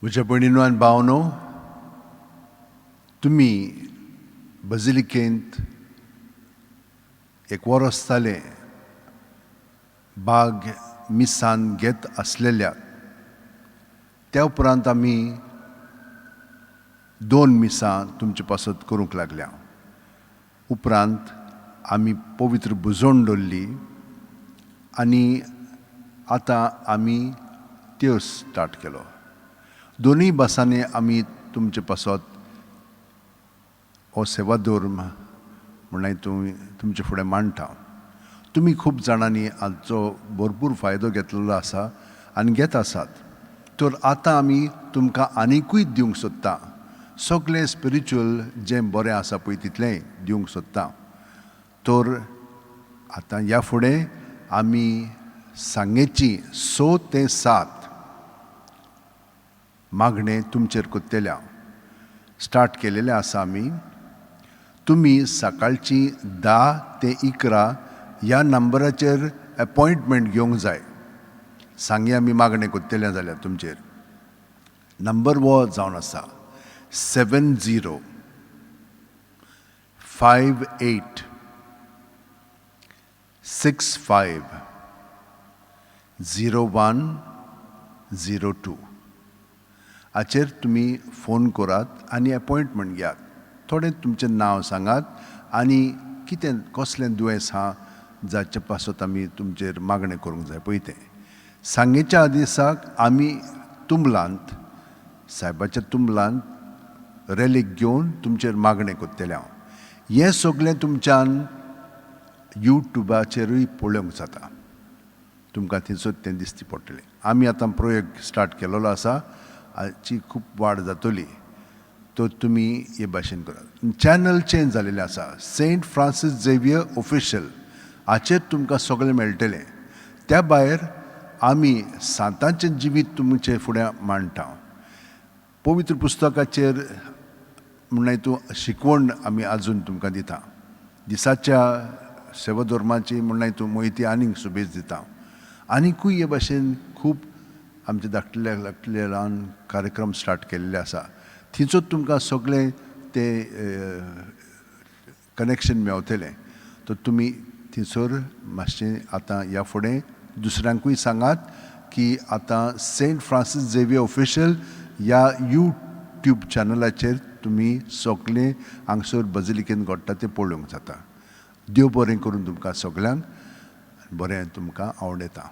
म्हज्या भयणीनो आनी भावनो, तुमी बजिलिकेंत एक वरस जालें भाग मिसान घेत आसलेल्या. त्या उपरांत आमी दोन मिसां तुमचे पासत करूंक लागल्या. उपरांत आमी पवित्र भुजवण दवरली आनी आतां आमी त्यो स्टार्ट केलो. दोनूय भासांनी आमी तुमचे पासत हो सेवा धर्म म्हणल्यार तुमी तुमचे फुडें मांडटा. तुमी खूब जाणांनी हाचो भरपूर फायदो घेतलेलो आसा आनी घेत आसात. तर आतां आमी तुमकां आनिकूय दिवंक सोदता, सगळें स्पिरिच्युअल जें बरें आसा पळय तितलेंय दिवंक सोदता. तर आतां ह्या फुडें आमी सांगेची 6 ते 7 मागणें तुमचेर करतल्या स्टार्ट केलेलें आसा आमी. तुमी सकाळची 10 ते 11 ह्या नंबराचेर एपॉयंटमेंट घेवंक जाय. सांगे आमी मागणें करतले जाल्यार तुमचेर नंबर हो जावन आसा 70 58 65 01 02. हाचेर तुमी फोन करात आनी एपॉयंटमेंट घेयात. थोडें तुमचें नांव सांगात आनी कितें कसलें दुयेंस आहा जाचे पासत आमी तुमचेर मागणें करूंक जाय पळय तें. सांगेच्या दिसाक आमी तुमलांत सायबाच्या तुमलांत रेलीक घेवन तुमचेर मागणें करतलें हांव. हें सगळें तुमच्यान युट्यूबाचेरूय पळोवंक जाता, तुमकां थंयसर तें दिसती पडटलें. आमी आतां प्रयोग स्टार्ट केलेलो आसा, हाची खूब वाड जातली. तर तुमी हे भाशेन करात. चॅनल चेंज जालेलें आसा, सेंट फ्रांसीस झेवियर ऑफिशियल हाचेर तुमकां सगळें मेळटलें. त्या भायर आमी सांतांचें जिवीत तुमचे फुडें मांडटा. पवित्र पुस्तकाचेर म्हणल्यार तूं शिकवण आमी आजून तुमकां दिता. दिसाच्या सेवाधर्माची म्हणल्यार तूं म्हायती आनीक सुबेज दिता. आनिकूय हे भाशेन खूब आमचे धाकटल्या धाकटले ल्हान कार्यक्रम स्टार्ट केल्ले आसा. थंयचो तुमकां सगळें ते कनेक्शन मेवतलें. तर तुमी थंयसर मातशें आतां ह्या फुडें दुसऱ्यांकूय सांगात की आतां सेंट फ्रांसीस झेवियर ऑफिशियल ह्या यूट्यूब चॅनलाचेर तुमी सगळें हांगसर बजिलिकेन घडटा तें पळोवंक जाता. देव बरें करून तुमकां सगल्यांक, बरें तुमकां आवडटा.